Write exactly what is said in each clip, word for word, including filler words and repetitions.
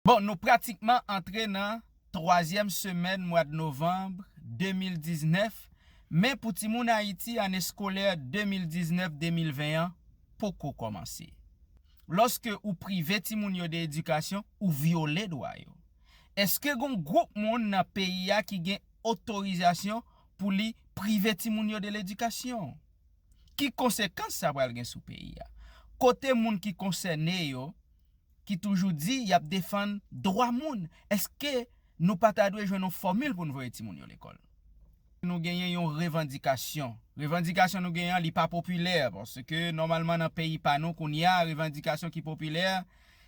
Bon, nou pratikman antre nan twazyèm semèn mwa novanm de mil diznèf, men pou timoun Ayiti, ane eskolè de mil diznèf de mil ven an poko kòmanse. Lòske ou prive timoun yo de edikasyon, ou vyole dwa yo. Èske gon gwoup moun nan peyi a ki gen otorizasyon pou li prive timoun yo de ledikasyon? Ki konsekans sa pral gen sou peyi a? Kote moun ki konsène yo, ki toujou di y ap defann dwa moun, èske nou pa ta dwe jwenn yon fòmil pou n voye timoun yo lekòl? Nou genyen yon revandikasyon. Revandikasyon nou genyen an, li pa popilè, paske nòmalman nan peyi pa nou kounye a, revandikasyon ki popilè,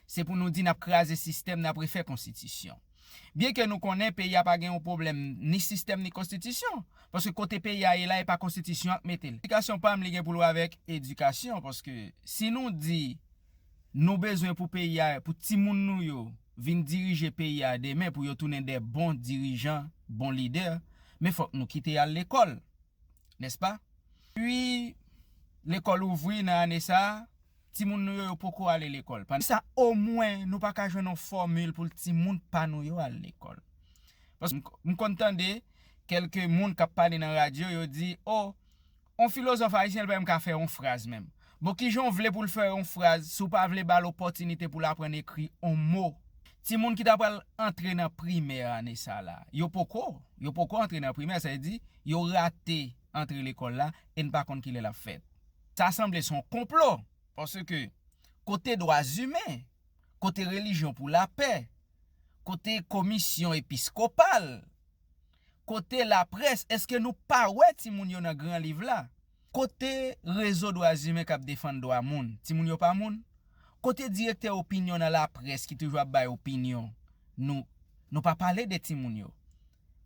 se pou nou di n ap kraze sistèm, n ap refè konstitisyon. Byenke nou konnen peyi a pa gen yon pwoblèm ni sistèm ni konstitisyon, paske kote peyi a ye la, e pa konstitisyon an k mete l. Revandikasyon pa m, li gen pou l wè avèk edikasyon, paske si nou di nou bezwen pou peyi a, pou timoun nou yo vin dirije peyi a demen, pou yo tounen de bon dirijan, bon lidè, men fòk nou kite y al lekòl, nèspa? Pi lekòl ouvri nan ane sa a, timoun nou yo, yo poko ale lekòl. Pandan sa, omwen, nou pa ka jwenn yon fòmil pou timoun pa nou yo al lekòl. Paske m, m konn tande kèlke moun k ap pale nan radyo, yo di, o, yon filozòf ayisyen, li pa menm ka fè yon fraz menm. Bon, kijan w vle pou l fè yon fraz si w pa vle ba l opòtinite pou l aprann ekri yon mo? Timoun ki ta pral antre nan primè ane sa la, yo poko, yo poko antre nan primè, sa vle di, yo rate antre lekòl la e n pa konn kilè l ap fèt. Sa sanble se yon konplo, paske kote dwa imen, kote relijyon pou lapè, kote komisyon episkopal, kote laprès, èske nou pa wè timoun yo nan gran liv la? Kote rezo dwa imen k ap defann dwa moun, timoun yo pa moun? Kote direktè opinyon nan laprès ki toujou ap bay opinyon, nou, nou pa pale de timoun yo?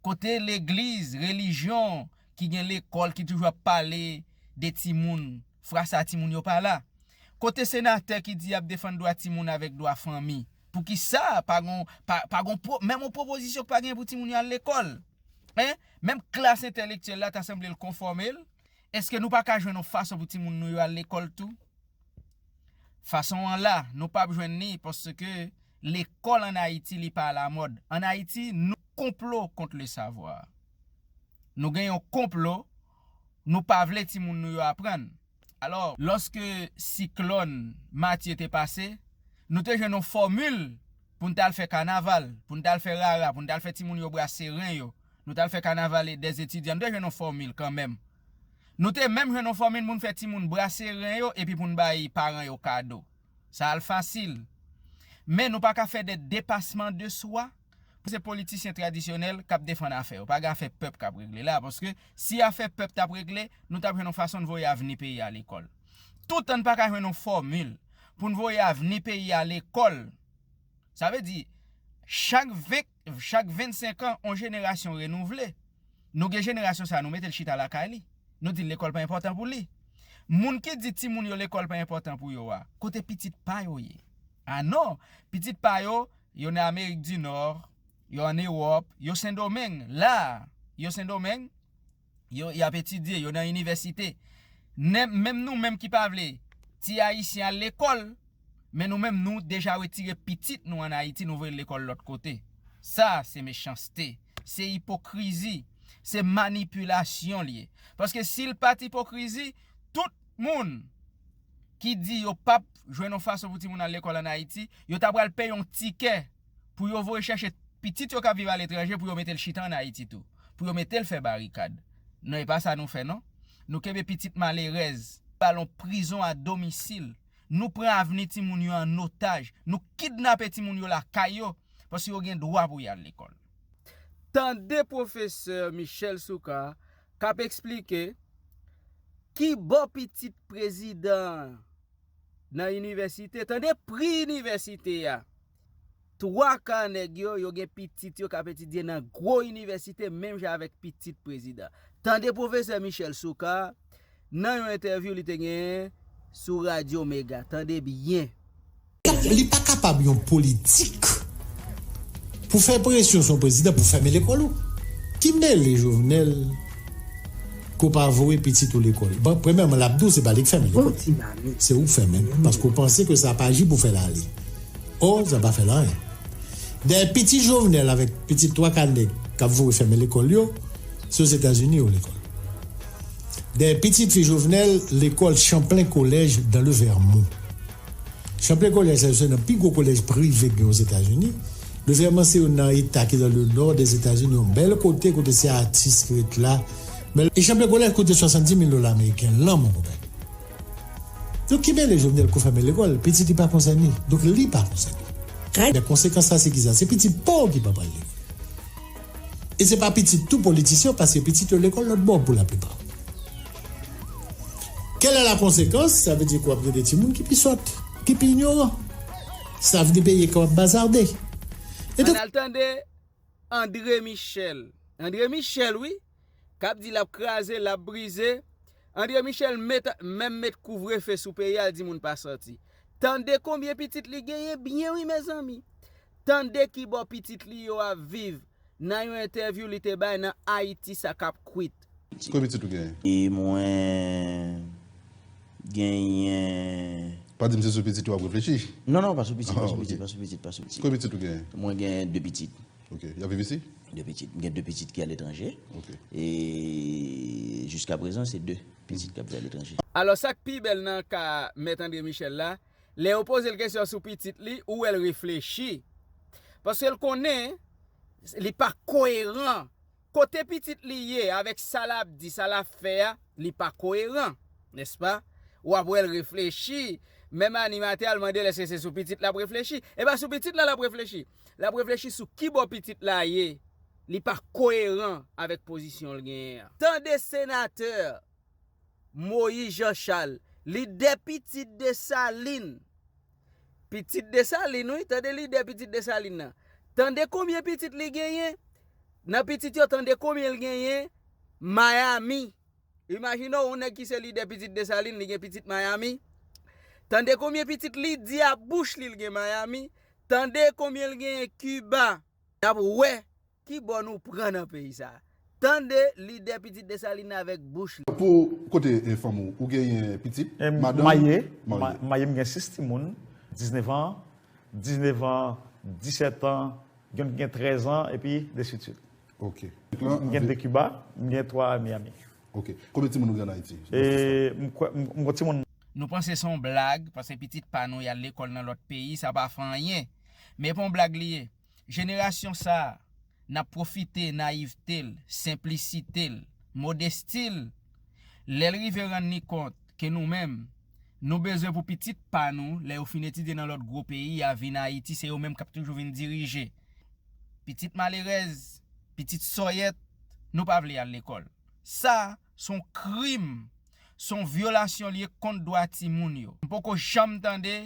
Kote legliz, relijyon, ki gen lekòl, ki toujou ap pale de timoun, fwa sa timoun yo pa la? Kote senatè ki di y ap defann dwa timoun avèk dwa fanmi? Poukisa pa gon, pa, pa gon pwo-, menm yon pwopozisyon k pa gen pou timoun yo al lekòl? Hein? Menm klas entèlektyèl la ta sanble l konfòme l. Èske nou pa ka jwenn yon fason pou timoun nou yo al lekòl tou? Fason an la, nou p ap jwenn li, paske lekòl ann Ayiti, li pa alamòd. Ann Ayiti, nou konplo kont le savwa. Nou gen yon konplo, nou pa vle timoun nou yo aprann. Alò, lòske siklòn Matye te pase, nou te jwenn yon fòmil pou n t al fè kanaval, pou n t al fè rara, pou n t al fè timoun yo brase ren yo, nou t al fè kanaval dèzetidyan, nou te jwenn yon fòmil kanmenm. Nou te menm jwenn yon fòmil pou n fè timoun brase ren yo epi pou n bay paran yo kado. Sa al fasil. Men nou pa ka fè de depasman de swa pou se politisyen tradisyonèl k ap defann afè yo. Pa gen afè pèp k ap regle la, paske si afè pèp t ap regle, nou t ap jwenn yon fason n voye avni peyi a lekòl. Toutan n pa ka jwenn yon fòmil pou n voye avni peyi a lekòl, sa vle di, chak ven, chak vennsenk an, yon jenerasyon renouvle. Nou gen jenerasyon sa a, nou mete l chita lakay li. Nou di l lekòl pa enpòtan pou li. Moun ki di timoun yo lekòl pa enpòtan pou yo a, kote pitit pa yo ye? A non, pitit pa yo, yo nan Amerik di Nò, yo ann Ewòp, yo Sendomeng. La a, yo Sendomeng, yo, y ap etidye, yo nan inivèsite. Menm nou menm ki pa vle ti Ayisyen al lekòl, men nou menm nou deja retire pitit nou ann Ayiti, nou voye l lekòl lòt kote. Sa se mechanste, se ipokrizi, se manipilasyon l ye. Paske si l pa t ipokrizi, tout moun ki di yo p ap jwenn yon fason pou timoun al lekòl ann Ayiti, yo ta pral peye yon tikè pou yo voye chèche pitit yo k ap viv aletranje pou yo mete l chita ann Ayiti tou, pou yo mete l fè barikad. Non, e pa sa nou fè non. Nou kenbe pitit malerèz, ba l yon prizon a domisil. Nou pran avni timoun yo an otaj. Nou kidnape timoun yo lakay yo, paske yo gen dwa pou y al lekòl. Tande pwofesè Michel Soukar k ap eksplike ki bò pitit prezidan nan inivèsite, tande pri inivèsite a. Twa ka nèg yo, yo gen pitit yo k ap etidye nan gwo inivèsite, menm jan avèk pitit prezidan. Tande pwofesè Michel Soukar nan yon entèvyou li te genyen sou Radyo Mega. Tande byen. Li pa kapab yon politik pou fè presyon sou yon prezidan pou fèmen lekòl ou. Ki mele Jovenel ke w pa voye pitit ou lekòl? Bon, premyèman, l ap di w se pa li k fèmen lekòl. Se ou k fèmen l, paske w panse ke sa pa aji pou fè l ale. Ò, sa pa fè l anyen. Dèyè pitit Jovenel avèk pitit twa ka nèg k ap voye fèmen lekòl yo, se Ozetazini yo lekòl. Dèyè pitit fi Jovenel, lekòl Champlain College dans le Vermont. Champlain College, sa yo se nan pi gwo kolèj prive ki gen Ozetazini. Le Vermont se youn nan eta ki dans le nord des États-Unis, yon bèl kote, kote se atis ki ret la. Men, e Champlain College koute swasanndis mil dola ameriken lan, mon konpè. Donk, ki mele Jovenel kou fèmen lekòl, pitit li pa konsène. Donk, li pa konsène. Men konsekans la, se ki sa? Se pitit pa w ki pa pral lekòl. E se pa pitit tou politisyen, paske pitit yo lekòl lòt bò pou laplipa. Quelle est la conséquence? Sa vle di ke w ap gen de timoun ki pi sòt, ki pi inyoran. Sa vini peye ke w ap bazarde. E Ann donk, al tande André Michel. André Michel, wi, k ap di l ap kraze, l ap brize. André Michel met, menm met kouvrefe sou peyi a, l di moun pa sòti. Tande konbyen pitit li genyen byen, wi, mezanmi. Tande kibò pitit li yo ap viv. Nan yon entèvyou li te bay nan Ayiti sa k ap kwit. Konbyen pitit ou genyen? E mwen genyen. Pa di m se sou pitit ou w ap reflechi. Non, non, pa sou pitit, pa Ah, sou ok. pitit, pa sou pitit, pa sou pitit. Konbyen pitit ou genyen? Mwen gen de pitit. Ok. Y ap viv isi? De pitit. Mwen gen de pitit ki aletranje. Ok. E jiska prezan, se de pitit k ap viv aletranje. Alò, sa k pi bèl nan ka Mèt André Michel la, lè yo poze l kesyon sou pitit li, ou wè l reflechi. Paske l konnen li pa koyeran. Kote pitit li ye avèk sa l ap di, sa l ap fè a, li pa koyeran, nèspa? W ap wè l reflechi. Menm animatè a, l mande l èske se sou pitit l ap reflechi. E pa sou pitit la l ap reflechi. L ap reflechi sou kibò pitit la ye. Li pa koyeran avèk pozisyon l genyen an. Tande senatè Moïse Jean Charles, lidè pitit Desalin. Pitit Desalin, wi, tande lidè pitit Desalin nan. Tande konbyen pitit li genyen. Nan pitit yo, tande konbyen l genyen Miami. Imajine w, yon nèg ki se lidè pitit Desalin, li gen pitit Miami. Tande konbyen pitit li di a bouch li l gen Miami. Tande konbyen l genyen Kiba. N ap wè ki bò nou pran nan peyi sa. Tande lidè pitit Desalin avèk bouch li. Pou kote, e, fanm ou, ou genyen pitit? E, m madanm? Marye, Marye. Ma-, marye, m gen sis timoun, diznèf an, diznèf an, disèt an, gen, gen trèz an, epi de suit suit. Ok. M gen de Kiba, m gen twa Miami. Ok. Konbyen timoun ou gen an Ayiti? E, m kwè, m, m gen timoun. Nou panse se yon blag, paske pitit pa nou y al lekòl nan lòt peyi, sa pa fè anyen. Men e pa yon blag li ye. Jenerasyon sa a, n ap pwofite nayivte l, senplisite l, modesti l, lè l rive rann li kont ke nou menm, nou bezwen pou pitit pa nou, lè yo fin etidye nan lòt gwo peyi a, vin Ayiti, se yo menm k ap toujou vin dirije. Pitit malerèz, pitit sòyèt, nou pa vle al lekòl. Sa, se yon krim, se yon vyolasyon li ye kont dwa timoun yo. M poko janm tande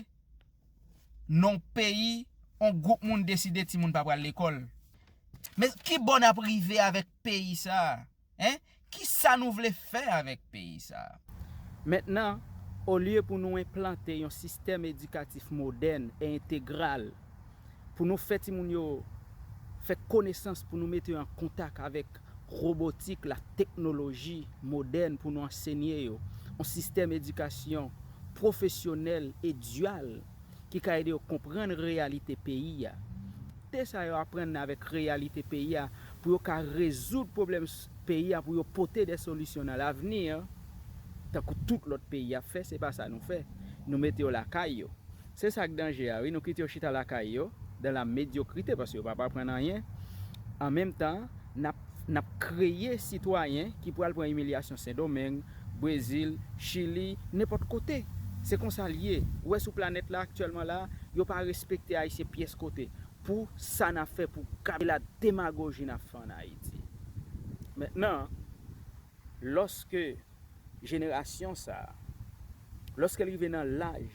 nan yon peyi, yon gwoup moun deside timoun pa pral lekòl. Men ki bò n ap rive avèk peyi sa a? Hein? Kisa nou vle fè avèk peyi sa a? Mentnan, olye pou nou enplante yon sistèm edikatif modèn e entegral, pou nou fè timoun yo fè konesans, pou nou mete yo an kontak avèk wobotik, la teknoloji modèn, pou nou ansenye yo yon sistèm edikasyon pwofesyonèl e dyal ki ka ede yo konprann reyalite peyi a. Te sa yo aprann avèk reyalite peyi a, pou yo ka rezoud pwoblèm s-, peyi a, pou yo pote de solisyon nan lavni, tankou tout lòt peyi ap fè, se pa sa nou fè. Nou mete yo lakay yo. Se sa k danje a, wi, nou kite yo chita lakay yo, dans la médiocrité, paske yo p ap aprann anyen. An menm tan, n ap, n ap kreye sitwayen ki pral pran imilyasyon Sendomeng, Brezil, Chili, nenpòt kote. Se konsa l ye. Ou wè sou planèt la aktyèlman la, yo pa respekte Ayisyen pyès kote. Pou sa n ap fè, pou gade la demagoji n ap fè ann Ayiti. Mentnan, lòske jenerasyon sa a, lòske l rive nan laj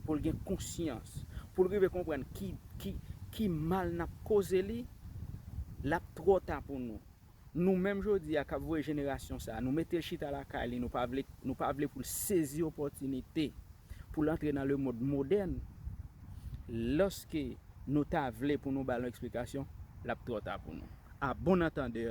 pou l gen konsyans, pou l rive konprann ki, ki, ki mal n ap koze li, l ap twò ta pou nou. Nou menm jodi a k ap voye jenerasyon sa a, nou mete l chita lakay li, nou pa vle, nou pa vle pou l sezi opòtinite pou l antre nan lemond modèn. Lòske nou ta vle pou nou ba l yon eksplikasyon, l ap twò ta pou nou. A bon antandè,